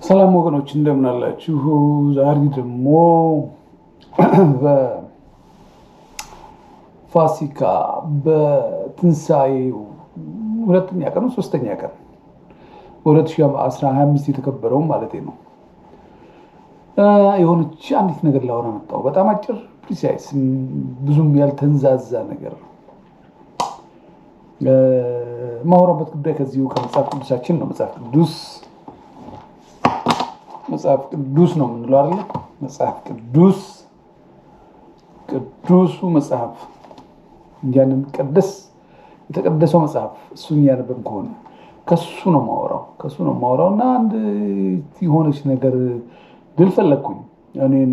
ሰላም ወገኖች፣ እንደምን አላችሁ? ዛሬ ደግሞ በፋሲካ በትንሣኤው ሁለተኛ ቀን፣ ሶስተኛ ቀን፣ በ2025 የተከበረው ማለት ነው፣ የሆነች አንዲት ነገር ላወራ መጣሁ። በጣም አጭር፣ precise፣ ብዙም ያልተንዛዛ ነገር ነው። የማወራበት ጉዳይ ከዚሁ ከመጽሐፍ ቅዱሳችን ነው። መጽሐፍ ቅዱስ፣ መጽሐፍ ቅዱስ ነው የምንለው አይደለ? መጽሐፍ ቅዱስ፣ ቅዱሱ መጽሐፍ፣ ያንን ቅድስ የተቀደሰው መጽሐፍ፣ እሱን እያነበብን ከሆነ ከሱ ነው የማወራው፣ ከሱ ነው የማወራው። እና አንድ የሆነች ነገር ልል ፈለግኩኝ። እኔን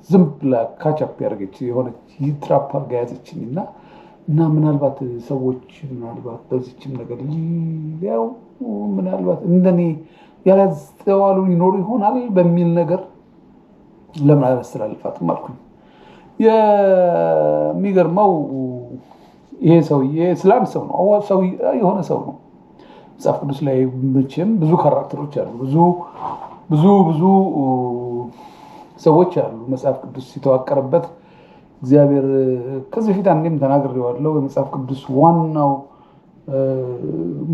ዝም ብላ catch up ያደረገች፣ የሆነች trap አድርጋ ያዘችኝ እና ምናልባት ሰዎች ምናልባት በዚችም ነገር ያው ምናልባት እንደኔ ያላስተዋሉ ይኖሩ ይሆናል በሚል ነገር ለምን አላስተላልፋትም አልኩኝ። የሚገርመው ይሄ ሰውዬ ስለ አንድ ሰው ነው፣ የሆነ ሰው ነው። መጽሐፍ ቅዱስ ላይ መቼም ብዙ character ኦች አሉ፣ ብዙ ብዙ ብዙ ሰዎች አሉ። መጽሐፍ ቅዱስ የተዋቀረበት እግዚአብሔር፣ ከዚህ በፊት አንዴም ተናግሬዋለሁ። የመጽሐፍ ቅዱስ ዋናው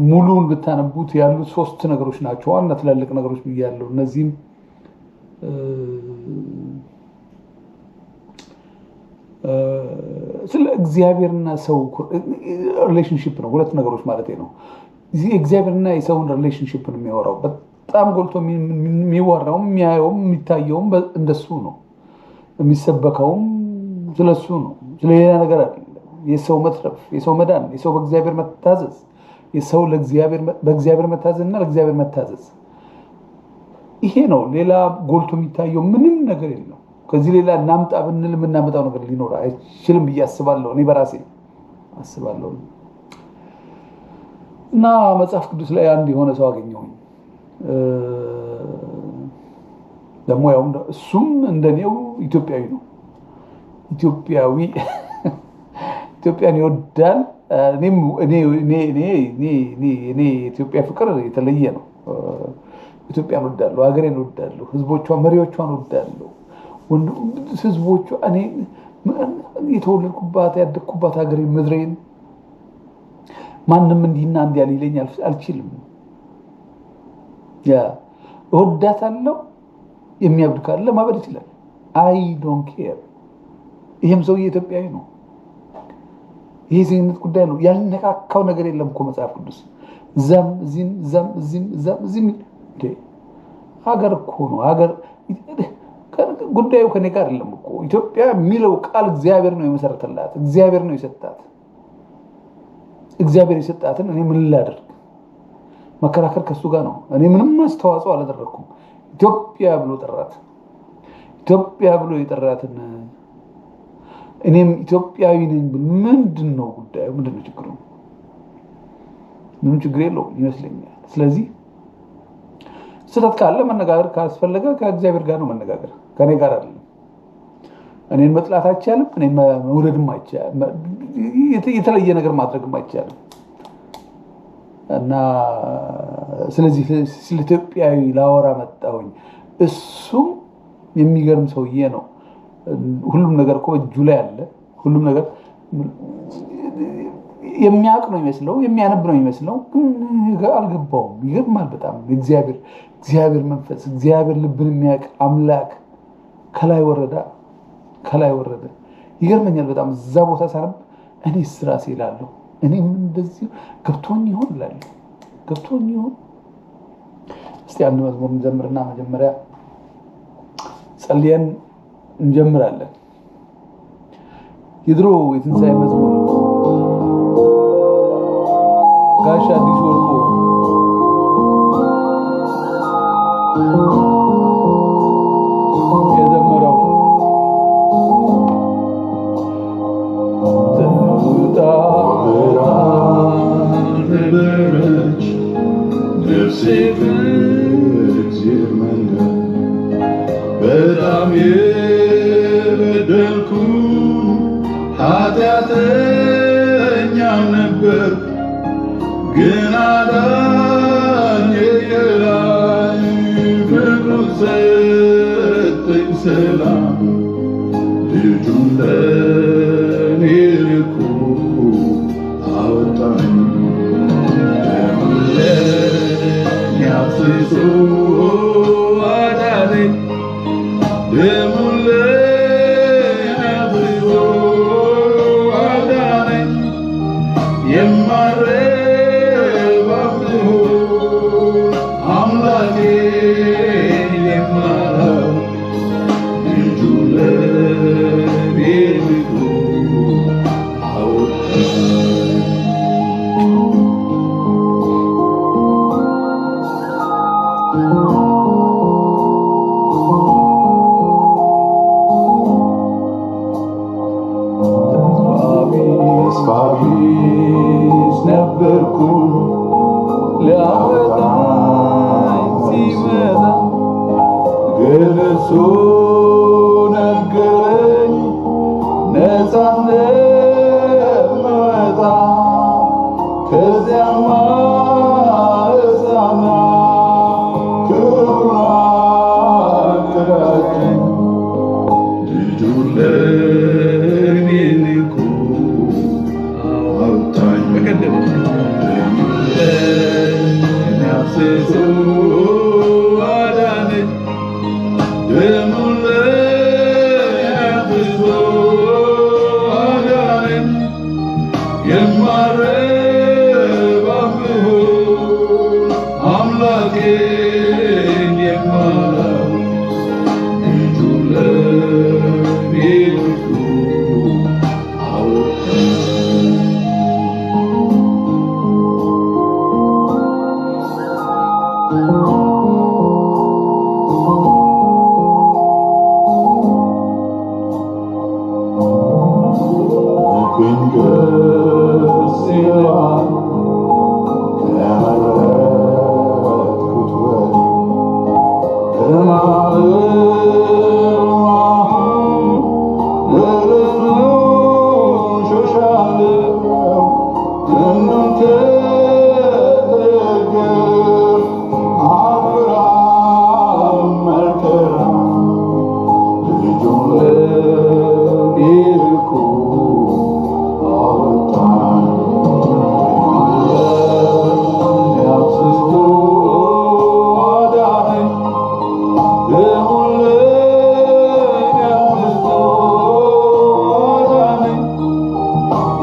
ሙሉውን ብታነቡት ያሉት ሶስት ነገሮች ናቸው፣ ዋና ትላልቅ ነገሮች ብያለሁ። እነዚህም ስለ እግዚአብሔርና ሰው relationship ነው። ሁለት ነገሮች ማለት ነው። የእግዚአብሔርና የሰውን relationship ነው የሚያወራው። በጣም ጎልቶ የሚወራውም፣ የሚያየውም፣ የሚታየውም እንደሱ ነው። የሚሰበከውም ስለሱ ነው። ስለሌላ ነገር አይደለም። የሰው መትረፍ፣ የሰው መዳን፣ የሰው በእግዚአብሔር መታዘዝ፣ የሰው በእግዚአብሔር መታዘዝ እና ለእግዚአብሔር መታዘዝ፣ ይሄ ነው። ሌላ ጎልቶ የሚታየው ምንም ነገር የለም። ከዚህ ሌላ እናምጣ ብንል የምናመጣው ነገር ሊኖር አይችልም ብዬ አስባለሁ። እኔ በራሴ አስባለሁ። እና መጽሐፍ ቅዱስ ላይ አንድ የሆነ ሰው አገኘሁኝ። ደግሞ ያው እሱም እንደኔው ኢትዮጵያዊ ነው። ኢትዮጵያዊ፣ ኢትዮጵያን ይወዳል። እኔም እኔ የኢትዮጵያ ፍቅር የተለየ ነው። ኢትዮጵያን እወዳለሁ፣ ሀገሬን እወዳለሁ፣ ህዝቦቿን፣ መሪዎቿን እወዳለሁ። ህዝቦቿ፣ እኔ የተወለድኩባት ያደግኩባት ሀገሬ ምድሬን ማንም እንዲህና እንዲያ ሊለኝ አልችልም። Yeah፣ እወዳታለሁ። የሚያብድ ካለ ማበድ ይችላል። I don't care። ይህም ሰውዬ ኢትዮጵያዊ ነው። ይሄ ዜግነት ጉዳይ ነው። ያልነካካው ነገር የለም እኮ መጽሐፍ ቅዱስ። እዛም እዚህም፣ እዛም እዚህም፣ እዛም እዚህም። ሀገር እኮ ነው። ሀገር ጉዳዩ ከኔ ጋር አይደለም እኮ። ኢትዮጵያ የሚለው ቃል እግዚአብሔር ነው የመሰረተላት፣ እግዚአብሔር ነው የሰጣት። እግዚአብሔር የሰጣትን እኔ ምን ላድርግ? መከራከር ከሱ ጋር ነው። እኔ ምንም አስተዋጽኦ አላደረግኩም። ኢትዮጵያ ብሎ ጠራት። ኢትዮጵያ ብሎ የጠራትን እኔም ኢትዮጵያዊ ነኝ ብል ምንድን ነው ጉዳዩ? ምንድን ነው ችግሩ? ምንም ችግር የለውም ይመስለኛል። ስለዚህ ስህተት ካለ፣ መነጋገር ካስፈለገ ከእግዚአብሔር ጋር ነው መነጋገር፣ ከእኔ ጋር አይደለም። እኔን መጥላት አይቻልም። እኔን መውደድም አይቻልም። የተለየ ነገር ማድረግም አይቻልም። እና ስለዚህ ስለ ኢትዮጵያዊ ላወራ መጣሁኝ። እሱም የሚገርም ሰውዬ ነው። ሁሉም ነገር እኮ እጁ ላይ አለ። ሁሉም ነገር የሚያውቅ ነው የሚመስለው፣ የሚያነብ ነው የሚመስለው፣ ግን አልገባውም። ይገርማል በጣም። እግዚአብሔር መንፈስ፣ እግዚአብሔር ልብን የሚያውቅ አምላክ ከላይ ወረዳ፣ ከላይ ወረደ። ይገርመኛል በጣም። እዛ ቦታ ሳነብ እኔ ራሴ እላለሁ፣ እኔም እንደዚሁ ገብቶኝ ይሆን እላለሁ። ገብቶኝ ይሆን? እስቲ አንድ መዝሙር እንዘምርና መጀመሪያ ጸልየን እንጀምራለን። የድሮ የትንሣኤ መዝሙር፣ ጋሽ አዲሱ ወርቁ የዘመረው ነው። ትውጣ ነበረች ነፍሴ ከእግዚአብሔር መንደር፣ በጣም የበደልኩ ኃጢአተኛም ነበር፣ ግን አዳኝ የላይ ሰጠኝ ሰላም ልጁን ለኔ ልኮ አወጣኝ። ደሙን ለኔ አፍስሶ አዳነኝ። ደሙን ለኔ አፍስሶ አዳነኝ። የማረባ ብሆን አምላኬን የማላውቅ ልጁን ለኔ ልኮ አወጣኝ። ተስፋ ቢስ ነበርኩ ሊያወጣኝ ሲመጣ፣ ግን እርሱ ነገረኝ ነፃ እንደምወጣ። ከዚያማ እሳና ክብሩን አቀዳጀኝ። ልጁን ለኔ ልኮ አወጣኝ። በቀደም ደሙን ለኔ አፍስሶ አዳነኝ። ደሙን ለኔ አፍስሶ አዳነኝ። የማረባ ብሆን አምላኬን የማላውቅ ልጁን ለኔ ልኮ አወጣኝ። ልቤን ደስ ይለዋል ከመረጥኩት ወዲህ፣ ከማዕበሉ አሁን ለርሱ ሸሻለሁ። ክንዱን ከተደገፍ አልፈራም መከራ፣ ልጁን ለኔ ልኮ አወጣኝ። ለኔ አፍስሶ አዳነኝ። ደሙን ለኔ አፍስሶ አዳነኝ።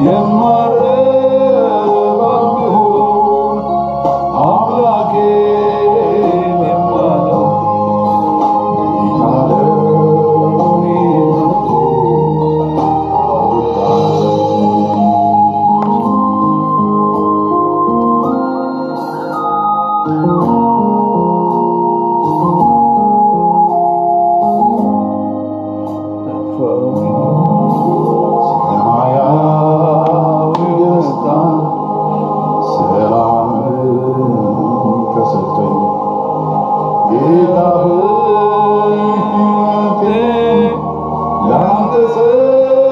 የማረባ ብሆን አምላኬን የማላውቅ ጌታ ለእኔ መጥቶ አወጣኝ። ሰማያዊ ደስታ ሰላምን ከሰጠኝ ጌታ ሆይ፣ ሕይወቴን ላንተ ሰጣለሁኝ።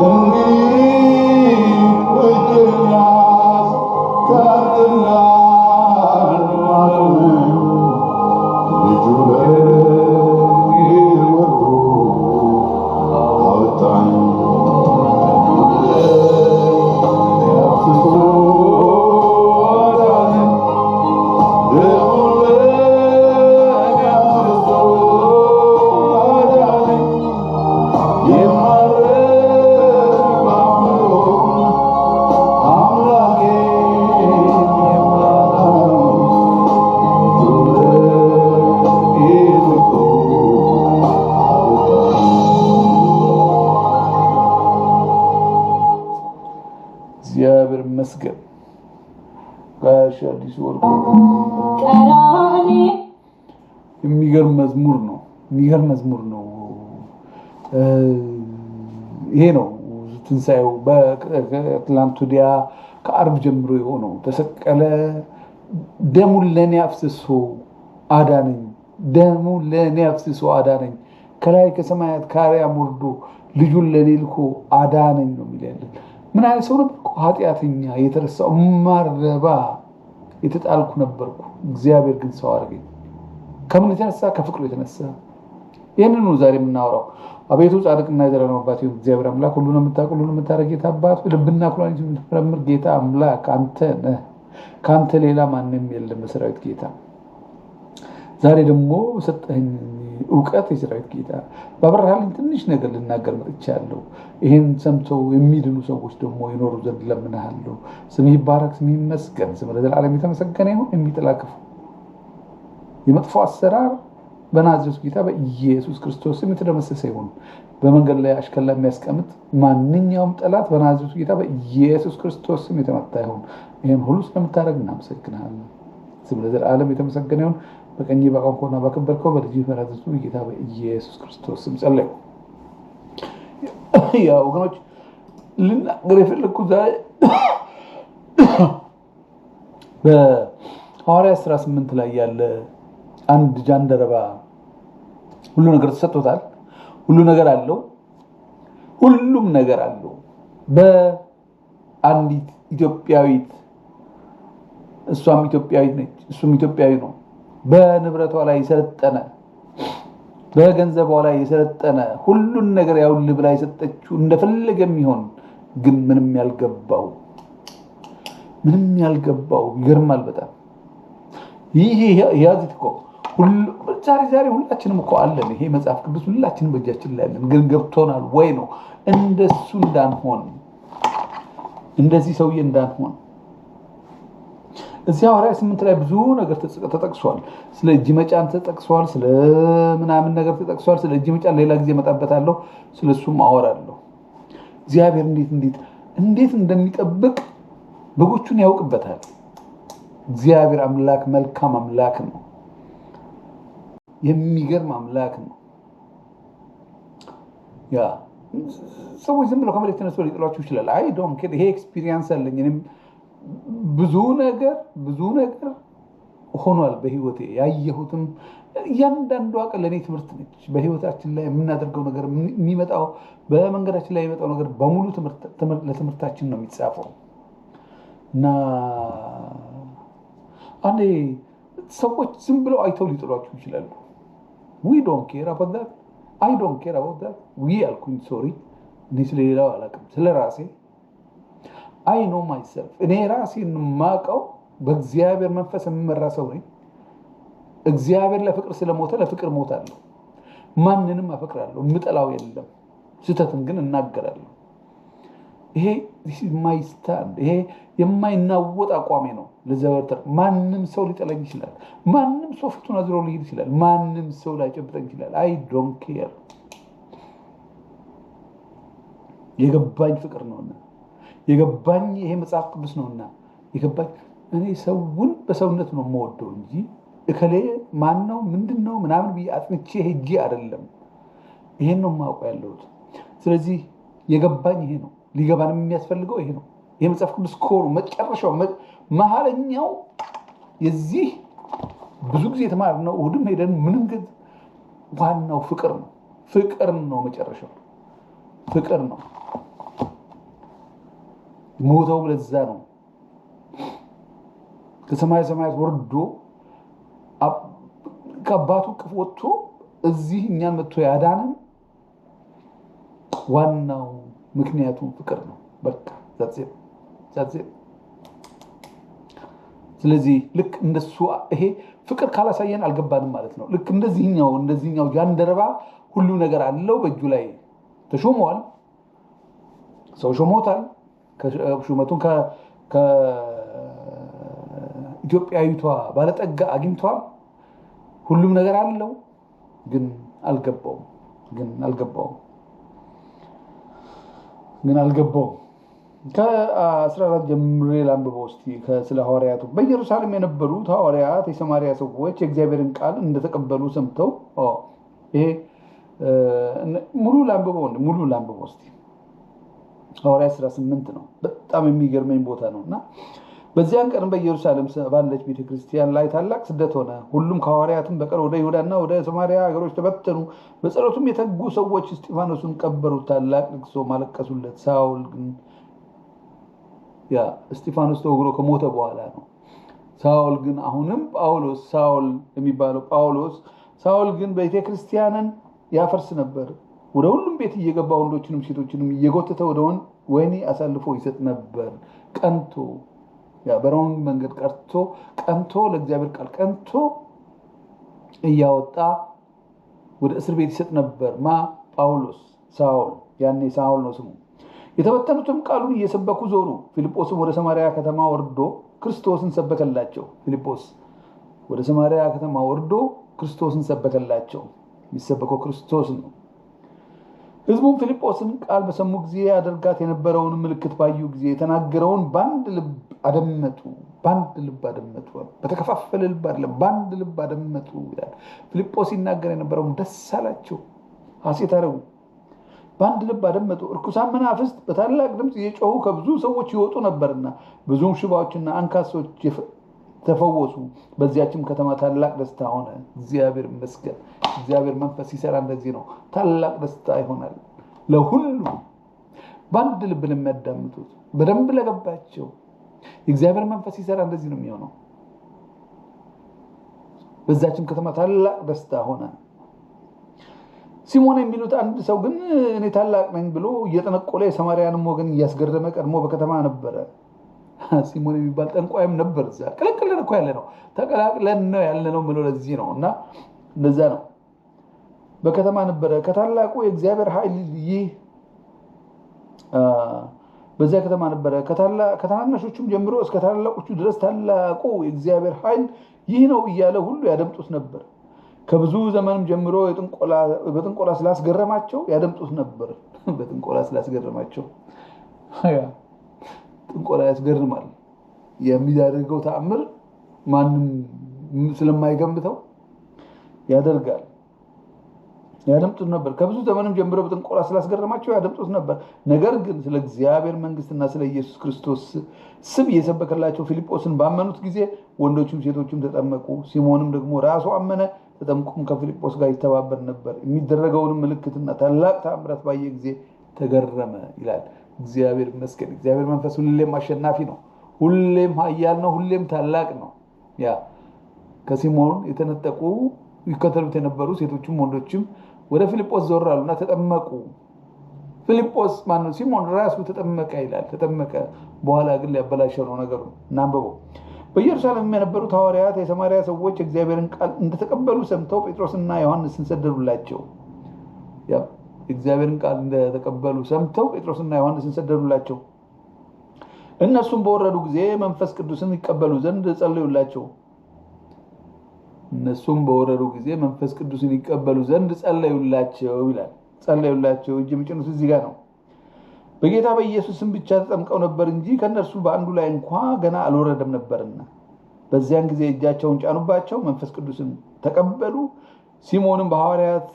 እንግዲህ እጄን ያዝ፣ ካንተ ጋር አቁመኝ። ልጁ ለእኔ ወርዶ አወጣኝ። አፍስሶ አዳነኝ። ደሙን ለእኔ አፍስሶ አዳነኝ። የማረባ ብሆን አምላኬን የማላውቅ ልጁን ለእኔ ልኮ አወጣኝ። እግዚአብሔር ይመስገን። ጋሽ አዲሱ ወርቁ ቀራኔ የሚገርም መዝሙር ነው። የሚገርም መዝሙር ነው። ይሄ ነው ትንሣኤው። በትላንት ወዲያ ከዓርብ ጀምሮ የሆነው ተሰቀለ፣ ደሙን ለእኔ አፍስሶ አዳነኝ፣ ደሙን ለእኔ አፍስሶ አዳነኝ፣ ከላይ ከሰማያት ከአርያም ወርዶ ልጁን ለእኔ ልኮ አዳነኝ ነው የሚል ያለን። ምን አይነት ሰው ነበር? ኃጢአተኛ፣ የተረሳው፣ ማረባ የተጣልኩ ነበርኩ፣ እግዚአብሔር ግን ሰው አደረገኝ። ከምን የተነሳ? ከፍቅሩ የተነሳ። ይህንን ነው ዛሬ የምናወራው። አቤቱ ጻድቅና የዘላለም አባት እግዚአብሔር አምላክ፣ ሁሉን የምታውቅ፣ ሁሉን የምታደርግ ጌታ አባት፣ ልብና ኩላሊት የምትመረምር ጌታ አምላክ አንተ ነህ። ከአንተ ሌላ ማንም የለም የሰራዊት ጌታ። ዛሬ ደግሞ በሰጠኸኝ እውቀት የሰራዊት ጌታ ባበራህልኝ ትንሽ ነገር ልናገር መጥቻለሁ። ይህን ሰምተው የሚድኑ ሰዎች ደግሞ ይኖሩ ዘንድ እለምንሃለሁ። ስምህ ይባረክ፣ ስምህ ይመስገን፣ ስምህ ለዘላለም የተመሰገነ ይሁን። የሚጠላ ክፉ የመጥፎ አሰራር በናዝሬቱ ጌታ በኢየሱስ ክርስቶስ ስም የተደመሰሰ ይሁን። በመንገድ ላይ አሽከላ የሚያስቀምጥ ማንኛውም ጠላት በናዝሬቱ ጌታ በኢየሱስ ክርስቶስ ስም የተመታ ይሁን። ይህን ሁሉ ስለምታደርግ እናመሰግንሃለን። ስም ለዘላለም የተመሰገነ ይሁን። በቀኝ ባቆምከውና ባከበርከው በልጅህ በናዝሬቱ ጌታ በኢየሱስ ክርስቶስ ስም ጸለይኩ። ያ ወገኖች፣ ልናገር የፈለግኩት ዛሬ በሐዋርያት ሥራ 8 ላይ ያለ አንድ ጃንደረባ ሁሉ ነገር ተሰጥቶታል። ሁሉ ነገር አለው። ሁሉም ነገር አለው። በአንዲት ኢትዮጵያዊት፣ እሷም ኢትዮጵያዊት ነች፣ እሱም ኢትዮጵያዊ ነው። በንብረቷ ላይ የሰለጠነ፣ በገንዘቧ ላይ የሰለጠነ፣ ሁሉን ነገር ያውል ብላ የሰጠችው፣ እንደፈለገ የሚሆን፣ ግን ምንም ያልገባው፣ ምንም ያልገባው። ይገርማል በጣም። ይህ ያዝት እኮ ዛሬ ዛሬ ሁላችንም እኮ አለን። ይሄ መጽሐፍ ቅዱስ ሁላችንም በእጃችን ላይ አለን። ግን ገብቶናል ወይ ነው። እንደሱ እንዳንሆን፣ እንደዚህ ሰውዬ እንዳንሆን። እዚህ ሐዋርያት 8 ላይ ብዙ ነገር ተጠቅሷል። ስለ እጅ መጫን ተጠቅሷል። ስለ ምናምን ነገር ተጠቅሷል። ስለ እጅ መጫን ሌላ ጊዜ እመጣበታለሁ። ስለ እሱም አወራለሁ። እግዚአብሔር እንዴት እንዴት እንዴት እንደሚጠብቅ በጎቹን ያውቅበታል። እግዚአብሔር አምላክ መልካም አምላክ ነው። የሚገርም አምላክ ነው። ያ ሰዎች ዝም ብለው ከመሬት ተነስተው ሊጥሏችሁ ይችላል። I don't care። ይሄ experience አለኝ። እኔም ብዙ ነገር ብዙ ነገር ሆኗል በህይወቴ። ያየሁትም እያንዳንዷ ቀን ለእኔ ትምህርት ነች። በህይወታችን ላይ የምናደርገው ነገር፣ የሚመጣው በመንገዳችን ላይ የሚመጣው ነገር በሙሉ ለትምህርታችን ነው የሚጻፈው። እና አንዴ ሰዎች ዝም ብለው አይተው ሊጥሏችሁ ይችላሉ። We don't care about that. I don't care about that. We አልኩኝ፣ sorry። እኔ ስለሌላው አላውቅም፣ ስለ ራሴ I know myself። እኔ ራሴን የማውቀው በእግዚአብሔር መንፈስ የምመራ ሰው ነኝ። እግዚአብሔር ለፍቅር ስለሞተ ለፍቅር ሞታለሁ። ማንንም አፈቅራለሁ፣ የምጠላው የለም። ስህተትን ግን እናገራለሁ። ይሄ my stand፣ ይሄ የማይናወጥ አቋሜ ነው። ለዘወትር ማንም ሰው ሊጠላኝ ይችላል። ማንም ሰው ፊቱን አዙሮ ሊሄድ ይችላል። ማንም ሰው ላይጨብጠኝ ይችላል። I don't care። የገባኝ ፍቅር ነውና፣ የገባኝ ይሄ መጽሐፍ ቅዱስ ነውና፣ የገባኝ እኔ ሰውን በሰውነት ነው የምወደው እንጂ እከሌ ማን ነው፣ ምንድን ነው ምናምን ብዬ አጥንቼ ሄጄ አይደለም። ይሄን ነው የማውቀው ያለሁት። ስለዚህ የገባኝ ይሄ ነው። ሊገባንም የሚያስፈልገው ይሄ ነው። ይሄ መጽሐፍ ቅዱስ core ኡ፣ መጨረሻው፣ መሀለኛው የዚህ ብዙ ጊዜ የተማርነው፣ እሑድም ሄደን ምንም፣ ግን ዋናው ፍቅር ነው። ፍቅር ነው፣ መጨረሻው ፍቅር ነው። ሞተው ለዛ ነው። ከሰማይ ሰማያት ወርዶ፣ ከአባቱ እቅፍ ወጥቶ እዚህ እኛን መጥቶ ያዳነን ዋናው ምክንያቱ ፍቅር ነው። በቃ that's it, that's it። ስለዚህ ልክ እንደሱ ይሄ ፍቅር ካላሳየን አልገባንም ማለት ነው። ልክ እንደዚህኛው ጃንደረባ ሁሉ ነገር አለው፣ በእጁ ላይ ተሾመዋል። ሰው ሾሞታል። ሹመቱን ከኢትዮጵያዊቷ ባለጠጋ አግኝቷል። ሁሉም ነገር አለው፣ ግን አልገባውም። ግን አልገባውም። ግን አልገባውም። ከ14 ጀምሬ ላንብበው እስቲ ስለ ሐዋርያቱ። በኢየሩሳሌም የነበሩት ሐዋርያት የሰማርያ ሰዎች የእግዚአብሔርን ቃል እንደተቀበሉ ሰምተው፣ ይሄ ሙሉ ላንብበው፣ ሙሉ ላንብበው እስቲ። ሐዋርያት ሥራ 8 ነው። በጣም የሚገርመኝ ቦታ ነው። እና በዚያን ቀን በኢየሩሳሌም ባለች ቤተክርስቲያን ላይ ታላቅ ስደት ሆነ። ሁሉም ከሐዋርያትም በቀር ወደ ይሁዳና ወደ ሰማርያ ሀገሮች ተበተኑ። በጸሎቱም የተጉ ሰዎች እስጢፋኖስን ቀበሩት፣ ታላቅ ልቅሶ አለቀሱለት። ሳውል ግን፣ ያ እስጢፋኖስ ተወግሮ ከሞተ በኋላ ነው። ሳውል ግን አሁንም ጳውሎስ ሳውል የሚባለው ጳውሎስ ሳውል ግን ቤተ ክርስቲያንን ያፈርስ ነበር። ወደ ሁሉም ቤት እየገባ ወንዶችንም ሴቶችንም እየጎተተ ወደ ወህኒ አሳልፎ ይሰጥ ነበር። ቀንቶ ያ በ wrong መንገድ ቀርቶ ቀንቶ ለእግዚአብሔር ቃል ቀንቶ እያወጣ ወደ እስር ቤት ይሰጥ ነበር። ማ ጳውሎስ ሳውል፣ ያኔ ሳውል ነው ስሙ። የተበተኑትም ቃሉን እየሰበኩ ዞሩ። ፊልጶስም ወደ ሰማርያ ከተማ ወርዶ ክርስቶስን ሰበከላቸው። ፊልጶስ ወደ ሰማርያ ከተማ ወርዶ ክርስቶስን ሰበከላቸው። የሚሰበከው ክርስቶስ ነው። ሕዝቡም ፊልጶስን ቃል በሰሙ ጊዜ ያደርጋት የነበረውን ምልክት ባዩ ጊዜ የተናገረውን በአንድ ልብ አደመጡ። በአንድ ልብ አደመጡ። በተከፋፈለ ልብ አይደለም፣ በአንድ ልብ አደመጡ ይላል። ፊልጶስ ሲናገር የነበረውን ደስ አላቸው፣ ሐሴት አደረጉ። በአንድ ልብ አደመጡ። እርኩሳን መናፍስት በታላቅ ድምፅ እየጮሁ ከብዙ ሰዎች ይወጡ ነበርና ብዙም ሽባዎችና አንካሶች ተፈወሱ። በዚያችም ከተማ ታላቅ ደስታ ሆነ። እግዚአብሔር ይመስገን። እግዚአብሔር መንፈስ ሲሰራ እንደዚህ ነው። ታላቅ ደስታ ይሆናል ለሁሉ በአንድ ልብ ለሚያዳምጡት፣ በደንብ ለገባቸው። የእግዚአብሔር መንፈስ ሲሰራ እንደዚህ ነው የሚሆነው። በዛችም ከተማ ታላቅ ደስታ ሆነ። ሲሞን የሚሉት አንድ ሰው ግን እኔ ታላቅ ነኝ ብሎ እየጠነቆለ የሰማርያንም ወገን እያስገረመ ቀድሞ በከተማ ነበረ። ሲሞን የሚባል ጠንቋይም ነበር። እዛ ቅልቅልን እኮ ያለ ነው፣ ተቀላቅለን ነው ያለ ነው ብሎ ለዚህ ነው እና እንደዛ ነው። በከተማ ነበረ። ከታላቁ የእግዚአብሔር ኃይል ይህ በዚያ ከተማ ነበረ። ከታናናሾቹም ጀምሮ እስከ ታላላቆቹ ድረስ ታላቁ የእግዚአብሔር ኃይል ይህ ነው እያለ ሁሉ ያደምጡት ነበር። ከብዙ ዘመንም ጀምሮ በጥንቆላ ስላስገረማቸው ያደምጡት ነበር። በጥንቆላ ስላስገረማቸው፣ ጥንቆላ ያስገርማል። የሚያደርገው ተአምር ማንም ስለማይገምተው ያደርጋል። ያደምጡት ነበር። ከብዙ ዘመንም ጀምሮ በጥንቆላ ስላስገረማቸው ያደምጡት ነበር። ነገር ግን ስለ እግዚአብሔር መንግሥትና ስለ ኢየሱስ ክርስቶስ ስም እየሰበከላቸው ፊልጶስን ባመኑት ጊዜ ወንዶቹም ሴቶቹም ተጠመቁ። ሲሞንም ደግሞ ራሱ አመነ፣ ተጠምቆም ከፊልጶስ ጋር ይተባበር ነበር። የሚደረገውንም ምልክትና ታላቅ ተአምራት ባየ ጊዜ ተገረመ ይላል። እግዚአብሔር ይመስገን። እግዚአብሔር መንፈስ ሁሌም አሸናፊ ነው። ሁሌም ኃያል ነው። ሁሌም ታላቅ ነው። ያ ከሲሞን የተነጠቁ ይከተሉት የነበሩ ሴቶችም ወንዶችም ወደ ፊልጶስ ዞር አሉና ተጠመቁ። ፊልጶስ ማነው? ሲሞን ራሱ ተጠመቀ ይላል። ተጠመቀ። በኋላ ግን ሊያበላሸው ነው ነገሩ። እናንብበው። በኢየሩሳሌም የነበሩት ሐዋርያት የሰማርያ ሰዎች የእግዚአብሔርን ቃል እንደተቀበሉ ሰምተው ጴጥሮስና ዮሐንስን ሰደዱላቸው። የእግዚአብሔርን ቃል እንደተቀበሉ ሰምተው ጴጥሮስና ዮሐንስን ሰደዱላቸው። እነርሱም በወረዱ ጊዜ መንፈስ ቅዱስን ይቀበሉ ዘንድ ጸለዩላቸው። እነሱም በወረዱ ጊዜ መንፈስ ቅዱስን ይቀበሉ ዘንድ ጸለዩላቸው ይላል። ጸለዩላቸው። እጅ የሚጭኑት እዚህ ጋር ነው። በጌታ በኢየሱስም ብቻ ተጠምቀው ነበር እንጂ ከእነርሱ በአንዱ ላይ እንኳ ገና አልወረደም ነበርና። በዚያን ጊዜ እጃቸውን ጫኑባቸው፣ መንፈስ ቅዱስን ተቀበሉ። ሲሞንም በሐዋርያት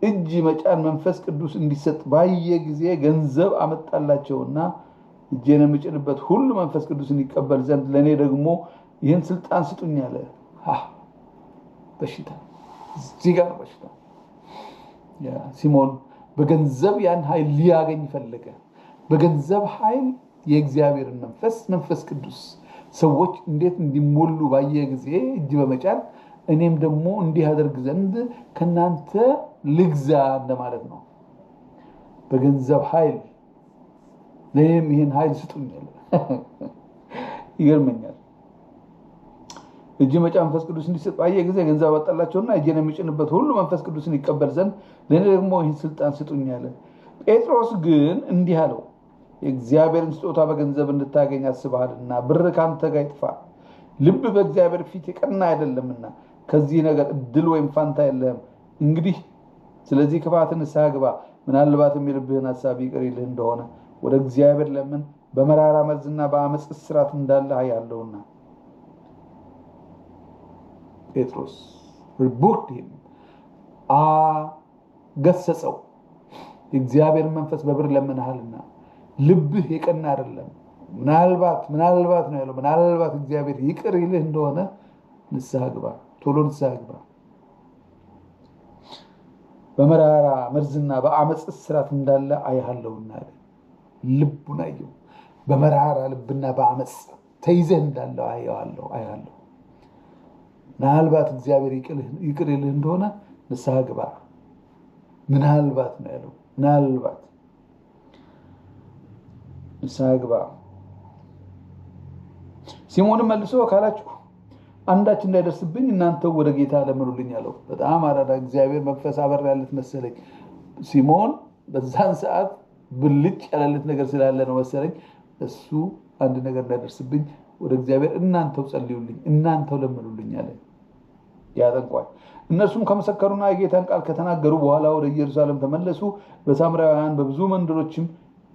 እጅ መጫን መንፈስ ቅዱስ እንዲሰጥ ባየ ጊዜ ገንዘብ አመጣላቸውና እጄን የምጭንበት ሁሉ መንፈስ ቅዱስን ይቀበል ዘንድ ለእኔ ደግሞ ይህን ስልጣን ስጡኝ አለ። በሽታ እዚህ ጋር በሽታ። ሲሞን በገንዘብ ያን ኃይል ሊያገኝ ፈለገ። በገንዘብ ኃይል የእግዚአብሔርን መንፈስ መንፈስ ቅዱስ ሰዎች እንዴት እንዲሞሉ ባየ ጊዜ እጅ በመጫን እኔም ደግሞ እንዲህ አደርግ ዘንድ ከእናንተ ልግዛ እንደማለት ነው። በገንዘብ ኃይል ለእኔም ይህን ኃይል ስጡኝ አለ። ይገርመኛል። እጅ መጫን መንፈስ ቅዱስ እንዲሰጥ ባየ ጊዜ ገንዘብ አወጣላቸውና እጄን የሚጭንበት ሁሉ መንፈስ ቅዱስን ይቀበል ዘንድ ለእኔ ደግሞ ይህን ስልጣን ስጡኝ አለ። ጴጥሮስ ግን እንዲህ አለው፣ የእግዚአብሔርን ስጦታ በገንዘብ እንድታገኝ አስበሃልና ብር ከአንተ ጋር ይጥፋ። ልብ በእግዚአብሔር ፊት የቀና አይደለምና ከዚህ ነገር እድል ወይም ፋንታ የለህም። እንግዲህ ስለዚህ ክፋት ንስሐ ግባ፣ ምናልባትም የልብህን ሀሳብ ይቅር ይልህ እንደሆነ ወደ እግዚአብሔር ለምን፣ በመራራ መርዝና በአመፅ እስራት እንዳለ አያለሁና። ጴጥሮስ rebuked him፣ ገሰጸው። የእግዚአብሔርን መንፈስ በብር ለምንሃልና ልብህ የቀና አይደለም። ምናልባት ምናልባት ነው ያለው። ምናልባት እግዚአብሔር ይቅር ይልህ እንደሆነ ንስሐ ግባ፣ ቶሎ ንስሐ ግባ። በመራራ መርዝና በአመፅ እስራት እንዳለ አይሃለሁና አለ። ልቡን አየው። በመራራ ልብና በአመፅ ተይዘህ እንዳለው አየዋለሁ አያለሁ። ምናልባት እግዚአብሔር ይቅር ይልህ እንደሆነ ንስሐ ግባ። ምናልባት ነው ያለው። ምናልባት ንስሐ ግባ። ሲሞንም መልሶ ካላችሁ አንዳች እንዳይደርስብኝ እናንተው ወደ ጌታ ለምኑልኝ አለው። በጣም አራዳ እግዚአብሔር መንፈስ አበራ ያለት መሰለኝ። ሲሞን በዛን ሰዓት ብልጭ ያለለት ነገር ስላለ ነው መሰለኝ። እሱ አንድ ነገር እንዳይደርስብኝ ወደ እግዚአብሔር እናንተው ጸልዩልኝ፣ እናንተው ለምኑልኝ አለ። ያ ጠንቋይ። እነርሱም ከመሰከሩና የጌታን ቃል ከተናገሩ በኋላ ወደ ኢየሩሳሌም ተመለሱ። በሳምራውያን በብዙ መንደሮችም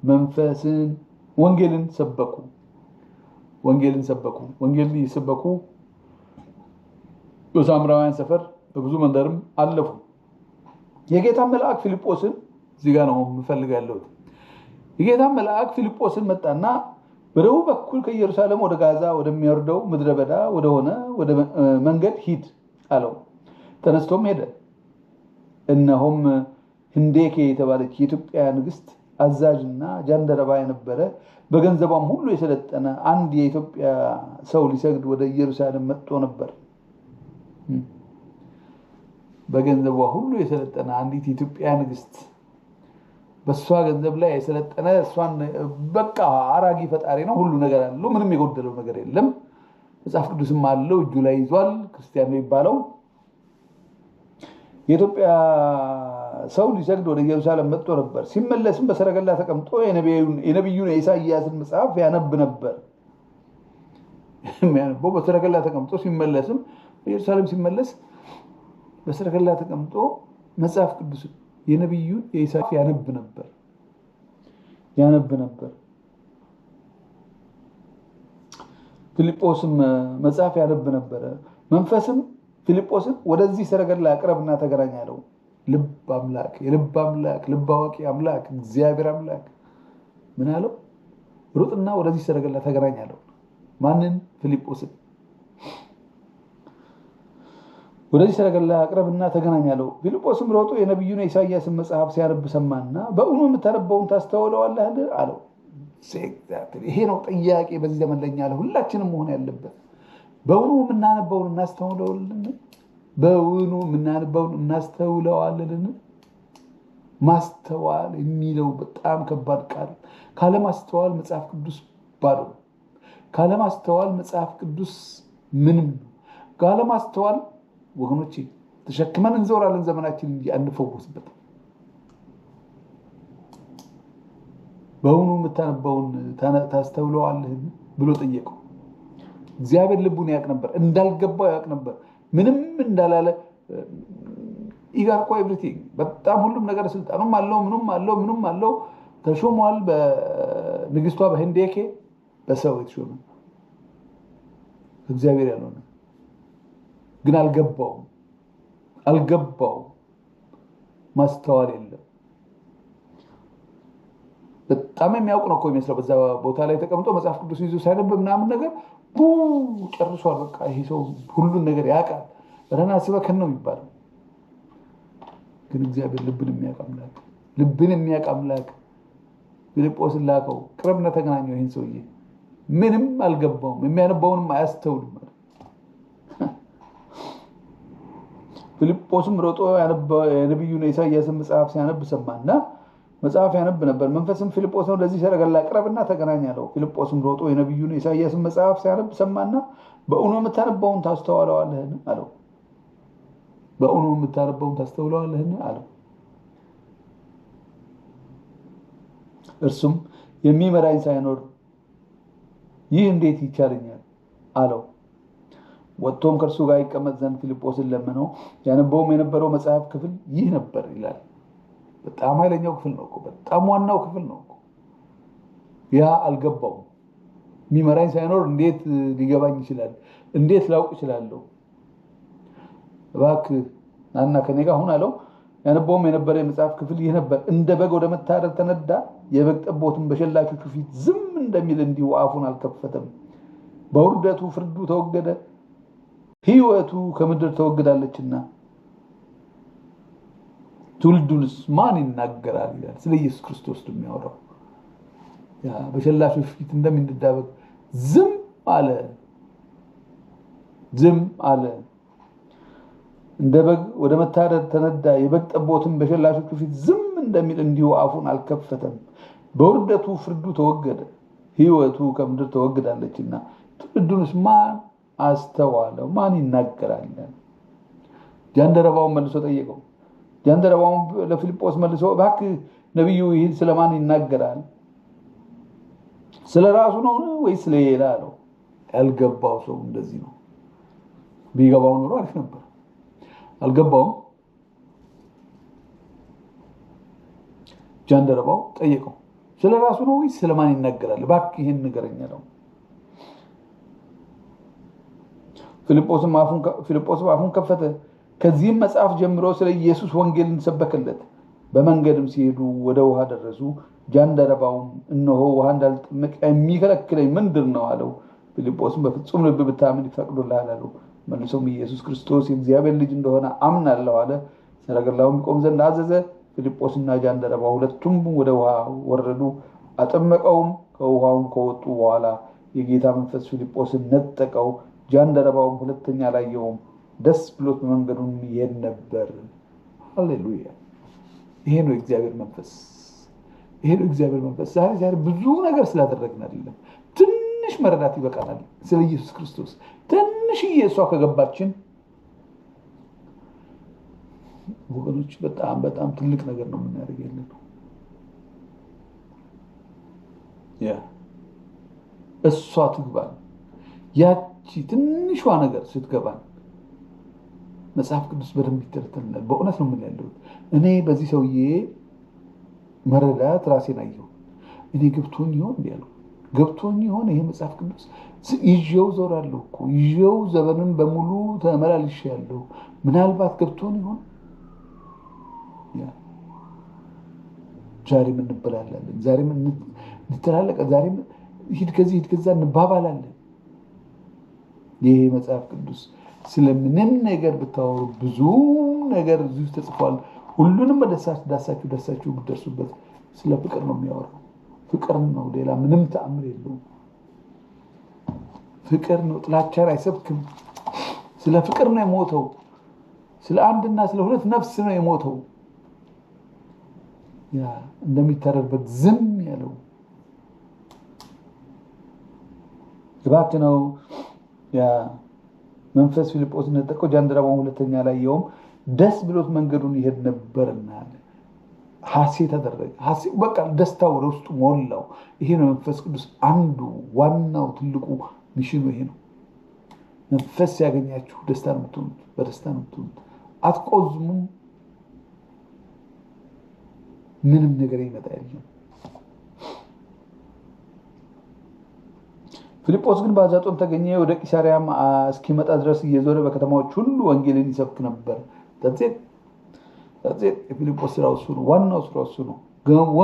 መንፈስን ወንጌልን ሰበኩ። ወንጌልን ሰበኩ። ወንጌልን እየሰበኩ በሳምራውያን ሰፈር በብዙ መንደርም አለፉ። የጌታ መልአክ ፊልጶስን እዚህ ጋር ነው የምፈልገው ያለሁት። የጌታ መልአክ ፊልጶስን መጣና በደቡብ በኩል ከኢየሩሳሌም ወደ ጋዛ ወደሚወርደው ምድረ በዳ ወደሆነ ወደ መንገድ ሂድ አለው። ተነስቶም ሄደ። እነሆም ህንዴኬ የተባለች የኢትዮጵያ ንግስት አዛዥና ጃንደረባ የነበረ በገንዘቧም ሁሉ የሰለጠነ አንድ የኢትዮጵያ ሰው ሊሰግድ ወደ ኢየሩሳሌም መጥቶ ነበር። በገንዘቧ ሁሉ የሰለጠነ አንዲት የኢትዮጵያ ንግስት በእሷ ገንዘብ ላይ የሰለጠነ እሷን በቃ አራጊ ፈጣሪ ነው። ሁሉ ነገር አለው። ምንም የጎደለው ነገር የለም። መጽሐፍ ቅዱስም አለው፣ እጁ ላይ ይዟል። ክርስቲያን ነው የሚባለው። የኢትዮጵያ ሰው ሊሰግድ ወደ ኢየሩሳሌም መጥቶ ነበር። ሲመለስም በሰረገላ ተቀምጦ የነቢዩን የኢሳይያስን መጽሐፍ ያነብ ነበር። የሚያነበው በሰረገላ ተቀምጦ ሲመለስም ኢየሩሳሌም ሲመለስ በሰረገላ ተቀምጦ መጽሐፍ ቅዱስ የነቢዩን የኢሳይያስ ያነብ ነበር ያነብ ነበር። ፊልጶስም መጽሐፍ ያነብ ነበረ። መንፈስም ፊልጶስን ወደዚህ ሰረገላ አቅረብና ተገናኝ አለው። ልብ አምላክ የልብ አምላክ ልብ አዋቂ አምላክ እግዚአብሔር አምላክ ምን አለው? ሩጥና ወደዚህ ሰረገላ ተገናኝ አለው። ማንን? ፊልጶስን። ወደዚህ ሰረገላ አቅረብና ተገናኝ አለው። ፊልጶስም ሮጦ የነቢዩን የኢሳይያስን መጽሐፍ ሲያነብ ሰማና በእውኑ የምታነበውን ታስተውለዋለህ አለው። ይሄ ነው ጥያቄ በዚህ ዘመን ለኛ ለሁላችንም መሆን ያለበት። በእውኑ የምናነበውን እናስተውለዋለን? በእውኑ የምናነበውን እናስተውለዋለን? ማስተዋል የሚለው በጣም ከባድ ቃል። ካለማስተዋል መጽሐፍ ቅዱስ ባዶ ነው። ካለማስተዋል መጽሐፍ ቅዱስ ምንም ነው። ካለማስተዋል ወገኖቼ ተሸክመን እንዞራለን ዘመናችን እንጂ አንፈወስበትም። በእውኑ የምታነበውን ታስተውለዋለህ ብሎ ጠየቀው። እግዚአብሔር ልቡን ያውቅ ነበር፣ እንዳልገባው ያውቅ ነበር። ምንም እንዳላለ he got everything በጣም ሁሉም ነገር ስልጣኑም አለው፣ ምኑም አለው፣ ምኑም አለው። ተሾሟል በንግስቷ በህንዴኬ በሰው የተሾመ እግዚአብሔር ያልሆነ ግን አልገባውም አልገባውም። ማስተዋል የለም። በጣም የሚያውቅ ነው እኮ የሚመስለው። በዛ ቦታ ላይ ተቀምጦ መጽሐፍ ቅዱስ ይዞ ሳይነብ ምናምን ነገር ጨርሷል። በቃ ይሄ ሰው ሁሉን ነገር ያውቃል። ረና ስበከን ነው የሚባለው። ግን እግዚአብሔር ልብን የሚያውቅ አምላክ ልብን የሚያውቅ አምላክ ፊልጶስን ላከው። ቅረብና ተገናኘው። ይህን ሰውዬ ምንም አልገባውም፣ የሚያነባውንም አያስተውልም። ፊልጶስም ሮጦ የነቢዩን የኢሳይያስን መጽሐፍ ሲያነብ ሰማና መጽሐፍ ያነብ ነበር። መንፈስም ፊልጶስን ወደዚህ ሰረገላ ቅረብና ተገናኝ አለው። ፊልጶስም ሮጦ የነቢዩን የኢሳይያስን መጽሐፍ ሲያነብ ሰማና በእውኑ የምታነባውን ታስተውለዋለህን አለው። በእውኑ የምታነባውን ታስተውለዋለህን አለው። እርሱም የሚመራኝ ሳይኖር ይህ እንዴት ይቻለኛል አለው። ወጥቶም ከእርሱ ጋር ይቀመጥ ዘንድ ፊልጶስን ለመነው። ያነበውም የነበረው መጽሐፍ ክፍል ይህ ነበር ይላል። በጣም ኃይለኛው ክፍል ነው እኮ፣ በጣም ዋናው ክፍል ነው እኮ። ያ አልገባውም። የሚመራኝ ሳይኖር እንዴት ሊገባኝ ይችላል? እንዴት ላውቅ እችላለሁ? እባክህ ናና ከኔ ጋር ሁን አለው። ያነበውም የነበረ የመጽሐፍ ክፍል ይህ ነበር። እንደ በግ ወደ መታረድ ተነዳ፣ የበግ ጠቦትም በሸላቾቹ ፊት ዝም እንደሚል እንዲሁ አፉን አልከፈተም። በውርደቱ ፍርዱ ተወገደ፣ ሕይወቱ ከምድር ተወግዳለችና ትውልዱንስ ማን ይናገራል ይላል። ስለ ኢየሱስ ክርስቶስ ነው የሚያወራው። ያ በሸላቾች ፊት እንደሚነዳ በግ ዝም አለ። ዝም አለ። እንደ በግ ወደ መታረድ ተነዳ። የበግ ጠቦትን በሸላቾቹ ፊት ዝም እንደሚል እንዲሁ አፉን አልከፈተም። በውርደቱ ፍርዱ ተወገደ፣ ሕይወቱ ከምድር ተወግዳለችና። ትውልዱንስ ማን አስተዋለው? ማን ይናገራል? ጃንደረባውን መልሶ ጠየቀው። ጃንደረባውን ለፊልጶስ መልሶ እባክህ ነቢዩ ይህን ስለማን ይናገራል? ስለ ራሱ ነው ወይስ ስለሌላ አለው። ያልገባው ሰው እንደዚህ ነው። ቢገባው ኖሮ አሪፍ ነበር። አልገባውም። ጃንደረባው ጠየቀው፣ ስለ ራሱ ነው ወይስ ስለማን ይናገራል? እባክህ ይህን ንገረኝ አለው። ፊልጶስም አፉን ከፈተ፣ ከዚህም መጽሐፍ ጀምሮ ስለ ኢየሱስ ወንጌልን ሰበከለት። በመንገድም ሲሄዱ ወደ ውሃ ደረሱ። ጃንደረባውም እነሆ ውሃ እንዳልጠመቅ የሚከለክለኝ ምንድን ነው አለው። ፊልጶስም በፍጹም ልብ ብታምን ይፈቅዱልሃል አለው። መልሶም ኢየሱስ ክርስቶስ የእግዚአብሔር ልጅ እንደሆነ አምናለሁ አለ። ሰረገላውም ይቆም ዘንድ አዘዘ። ፊልጶስና ጃንደረባው ሁለቱም ወደ ውሃ ወረዱ፣ አጠመቀውም። ከውሃውም ከወጡ በኋላ የጌታ መንፈስ ፊልጶስን ነጠቀው። ጃንደረባውም ሁለተኛ አላየውም፣ ደስ ብሎት በመንገዱም ይሄድ ነበር። ሃሌሉያ! ይሄ ነው የእግዚአብሔር መንፈስ። ይሄ ነው የእግዚአብሔር መንፈስ። ዛሬ ዛሬ ብዙ ነገር ስላደረግን አይደለም፣ ትንሽ መረዳት ይበቃናል። ስለ ኢየሱስ ክርስቶስ ትንሽዬ እሷ ከገባችን ወገኖች በጣም በጣም ትልቅ ነገር ነው የምናደርግ ያለ ነው። ያ እሷ ትግባል። ያቺ ትንሿ ነገር ስትገባን መጽሐፍ ቅዱስ በደንብ ይተረተልናል። በእውነት ነው የምንለው። እኔ በዚህ ሰውዬ መረዳት ራሴን አየሁ። እኔ ገብቶኝ ይሆን እንዲ ያልኩ ገብቶኝ ይሆን ይሄ መጽሐፍ ቅዱስ ይዤው ዞራለሁ እኮ ይዤው ዘመንን በሙሉ ተመላልሼያለሁ። ምናልባት ገብቶን ይሆን? ዛሬም እንበላላለን፣ ዛሬም እንተላለቀ፣ ዛሬም ሂድ ከዚህ ሂድ ከዛ እንባባላለን። ይሄ መጽሐፍ ቅዱስ ስለምንም ነገር ብታወሩ ብዙ ነገር እዚህ ተጽፏል። ሁሉንም ዳሳችሁ ዳሳችሁ ብትደርሱበት ስለ ፍቅር ነው የሚያወራው። ፍቅር ነው፣ ሌላ ምንም ተአምር የለውም። ፍቅር ነው። ጥላቻን አይሰብክም። ስለ ፍቅር ነው የሞተው። ስለ አንድና ስለ ሁለት ነፍስ ነው የሞተው። ያ እንደሚታረድበት ዝም ያለው እባክህ ነው። ያ መንፈስ ፊልጶስ ነጠቀው፣ ጃንደረባውን ሁለተኛ አላየውም። ደስ ብሎት መንገዱን ይሄድ ነበርና ሐሴት አደረገ። በቃ ደስታ ወደ ውስጡ ሞላው። ይሄ ነው መንፈስ ቅዱስ አንዱ ዋናው ትልቁ mission ኑ ይሄ ነው። መንፈስ ያገኛችሁ ደስታ ነው የምትሆኑት፣ በደስታ ነው የምትሆኑት። አትቆዝሙም። ምንም ነገር ይመጣ የለም። ፊልጶስ ግን በአዛጦን ተገኘ። ወደ ቂሳርያም እስኪመጣ ድረስ እየዞረ በከተማዎች ሁሉ ወንጌልን ይሰብክ ነበር። የፊልጶስ ስራው እሱ ነው። ዋናው ስራው እሱ ነው።